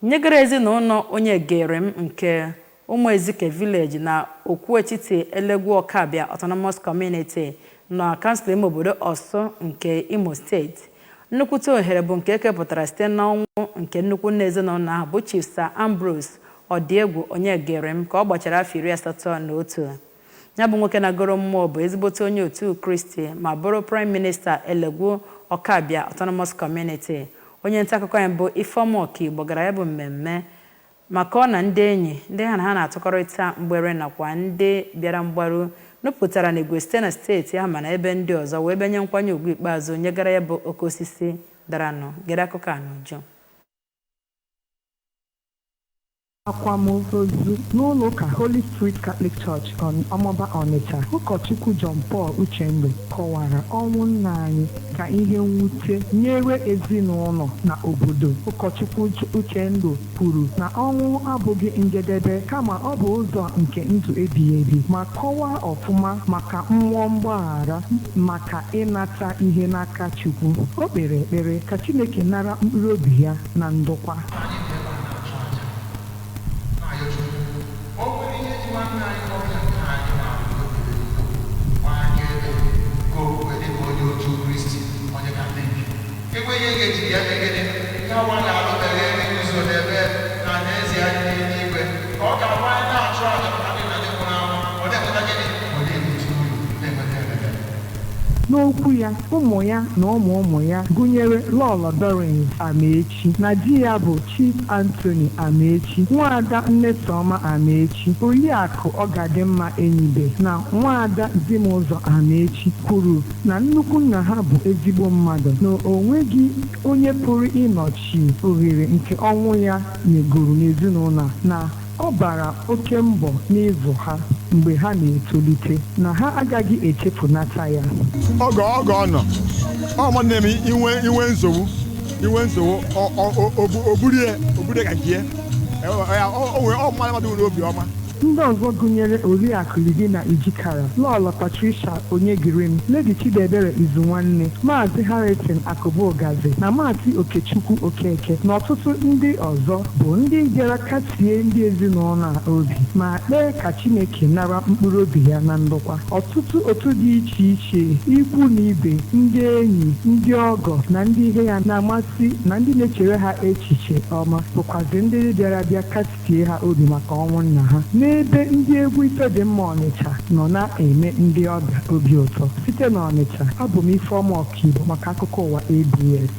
Nyegara ezinụlọ Onyegerem nke Ụmụezike Village na Okwuetiti Elegwu Ọkabịa Autonomous Community na kansụl ime obodo Ọsụ nke Imo Steeti. Nnukwute ohere bụ nke ekepụtara site n'ọnwụ nke nnukwu nne ezinụlọ ahụ bụ Chief Sir Ambrose Ọdịegwu Onyegerem ka ọ gbachara afọ 81. Ya bụ nwoke na-agoro mmụọ bụ ezigbote onye otu Kristi ma bụrụ Prime Minister Elegwu Ọkabịa Autonomous Community. Onye nta akụkọ anyị bụ Ifeọma Ọkaigbo gara ya bụ mmemme maka ọ na ndị enyi ndị ha na ha na-atụkọrịta mgbere nakwa ndị bịara mgbaru nupụtara n'igwe site na steeti ahụ mana ebe ndị ọzọ wee benye nkwanye ugwu ikpeazụ nyegara ya bụ oke osisi daranụ. Gere akụkọ a n'uju. Akwamozu n'ụlọ ụka Holy Spirit Catholic Church, Ọmọba, Onitsha, ụkọchukwu John Paul Uchendu kọwara ọnwụ nna anyị ka ihe mwute nyere ezinụlọ na obodo. Ụkọchukwu Uchendu kwuru na ọnwụ abụghị njedebe, kama ọ bụ ụzọ nke ndụ ebighị ebi, ma kọwaa ọfụma maka mmụọ mgbaghara maka ịnata ihe n'aka Chukwu. O kpere ekpere ka Chineke nara mkpụrụ obi ya na ndokwa. Anyị dị ebe a na-achụ aja na-ayọ Chukwu, o nwere ihe ji nwanne anyị nwoke nke anyị na-abụ gbanye ebe ka okwukwe dịka onye otu Kristi, onye Katọlik, enwe ihe ga-eji ya mee gịnị ya nwa na-alụbeghị iguzo n'ebe na alaeze ya dị n'eluigwe, ka ọ ga-abụ anyị na-achụ aja maka ndị na ndị nwụrụ anwụ, ọ na-enweta gịnị? Ọ na-enweta uru, na-enweta ebere. N'okwu ya, ụmụ ya na ụmụ ụmụ ya, gụnyere Lọlọ Dorins Amaechi na di ya bụ Chief Anthony Amaechi, Nwaada Mmesoma Amaechi, Oriakụ Ọgadimma Enyibe na Nwaada Zimụzọ Amaechi, kwuru na nnukwu nna ha bụ ezigbo mmadụ, na o nweghị onye pụrụ ịnọchi ohere nke ọnwụ ya nyegoro n'ezinụlọ a, na ọ gbara oke mbọ n'ịzụ ha mgbe ha na-etolite, na ha agaghị echefunata ya. Oge ọ nọ, ọ mmadụ na-eme inwe nsogbu, oburie ka nke ya o nwere. Ọ mmadụ nwere obi ọma. Ndị ọzọ gụnyere Oriakụ Lidina Ijikara, Lọlọ Patricia Onyegirim, Lady Chidiebere Izunwanne, Maazị Harrison Akụbụgazi na Maazị Okechukwu Okeke na ọtụtụ ndị ọzọ bụ ndị bịara kasie ndị ezinụlọ a obi ma kpee ka Chineke nara mkpụrụ obi ya na ndokwa. Ọtụtụ otu dị iche iche, ikwu na ibe, ndị enyi, ndị ọgọ na ndị ihe ya na-amasị na ndị na-echere ha echiche ọma bụkwazị ndị bịara bịa kasie ha obi maka ọnwụ nna ha, n'ebe ndị egwu Ifedimma Ọnịcha nọ na-eme ndị ọbịa obi ụtọ. Site n'Ọnịcha, abụ m Ifeọma Ọkaigbo maka akụkọ ụwa ABS.